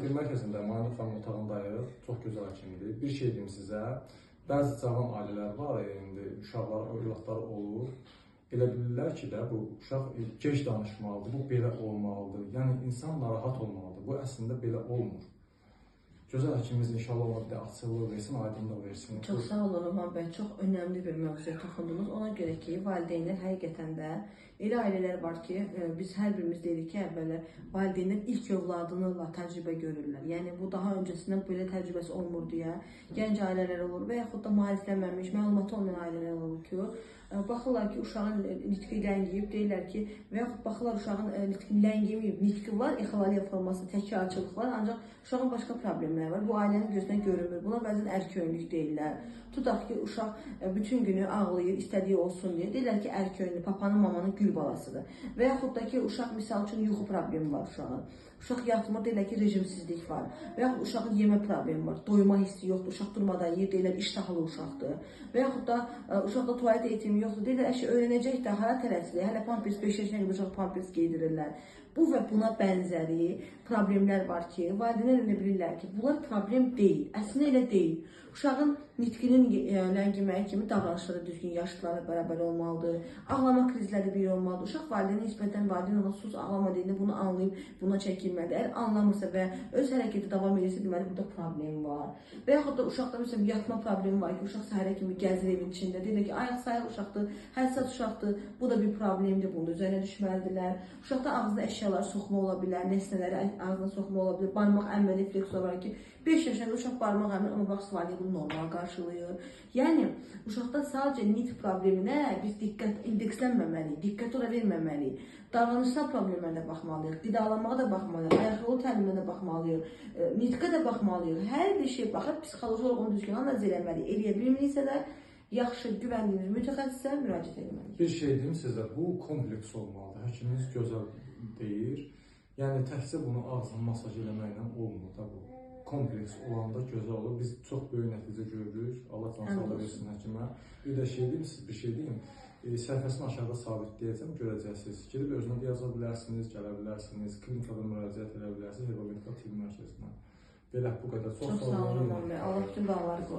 Tibb Mərkəzində Maynur xanım otağındayıq. Çox gözəl həkimdir. Bir şey deyim sizə. Bəzi cavan ailələr var, indi uşaqlar, övladları olur. Elə bilirlər ki də bu uşaq gec danışmalıdır, bu belə olmalıdır. Yəni insan narahat olmalıdır. Bu əslində belə olmur. Gözəl həkimimiz inşallah ona bir də açıqlıq versin, aydınlıq versin. Çox sağ olun Roman bəy, çox önəmli bir mövzuya toxundunuz. Ona görə ki, valideynlər həqiqətən də elə ailələr var ki, biz hər birimiz deyirik ki, əvvəllər valideynlər ilk övladını təcrübə görürlər. Yəni bu daha öncəsindən belə təcrübəsi olmur deyə gənc ailələr olur və yaxud da maariflənməmiş, məlumatı olmayan ailələr olur ki, baxırlar ki, uşağın nitqi ləngiyib, deyirlər ki, və yaxud baxırlar uşağın nitqi ləngiməyib, nitqi var, exolaliya forması, təkrarçılıq var, ancaq uşağın başqa problemləri var. Bu ailənin gözünə görünmür. Buna bəzən ərköyünlük deyirlər. Tutaq ki, uşaq bütün günü ağlayır, istədiyi olsun deyə. Deyirlər ki, ərköyünlü, papanın, mamanın gül balasıdır. Və yaxud da ki, uşaq misal üçün yuxu problemi var uşağın. Uşaq yatmır, deyirlər ki, rejimsizlik var. Və yaxud uşağın yemə problemi var, doyma hissi yoxdur, uşaq durmadan yeyir, deyirlər iştahlı uşaqdır. Və yaxud da uşaqda tualet eğitimi yoxdur, deyirlər əşi öyrənəcək də, hara tələsilir, hələ pampers 5 yaşına qədər uşaq pampers geydirirlər. Bu və buna bənzəri problemlər var ki, valideynlər elə bilirlər ki, bunlar problem deyil, əslində elə deyil. Uşağın nitqinin ləngiməyi kimi davranışları düzgün yaşlılarla bərabər olmalıdır. Ağlama krizləri bir olmalıdır. Uşaq valideynə nisbətən valideyn ona sus ağlama deyəndə bunu anlayıb buna çəkilməlidir. Əgər anlamırsa və öz hərəkəti davam edirsə, deməli burada problem var. Və yaxud da uşaqda məsələn yatma problemi var ki, uşaq səhərə kimi gəzir evin içində. Deyirlər ki, ayaq sayaq uşaqdır, həssas uşaqdır. Bu da bir problemdir, bunun üzərinə düşməlidirlər. Uşaqda ağzına əşyalar soxma ola bilər, nəsnələri ağzına soxma ola bilər, barmaq əmmə refleksi var ki, 5 yaşında uşaq barmaq əmmir, amma bax valideyn bunu normal qarşılayır. Yəni uşaqda sadəcə nitq probleminə biz diqqət indekslənməməliyik, diqqət ora verməməliyik. Davranışsal problemlərə də baxmalıyıq, qidalanmağa da baxmalıyıq, ayaq yolu təliminə də baxmalıyıq, nitqə də baxmalıyıq. Hər bir şeyə baxıb psixoloji olaraq onu düzgün analiz eləməliyik. Eləyə bilmiriksə də yaxşı güvəndiyimiz mütəxəssisə müraciət etməliyik. Bir şey deyim sizə, bu kompleks olmalıdır. Həkimimiz gözəl deyir. Yəni təkcə bunu ağzını masaj eləməklə olmur da bu. Kompleks olanda gözəl olur. Biz çox böyük nəticə görürük. Allah can sağlığı versin həkimə. Bir də şey deyim, siz bir şey deyim. Səhifəsini aşağıda sabitləyəcəm, görəcəksiniz. Gedib özünə də yaza bilərsiniz, gələ bilərsiniz, klinikada müraciət edə bilərsiniz, Herbamedikal Tibb Mərkəzinə. Belə bu qədər. Çox sağ olun Roman bəy. Allah bütün balaları qorusun.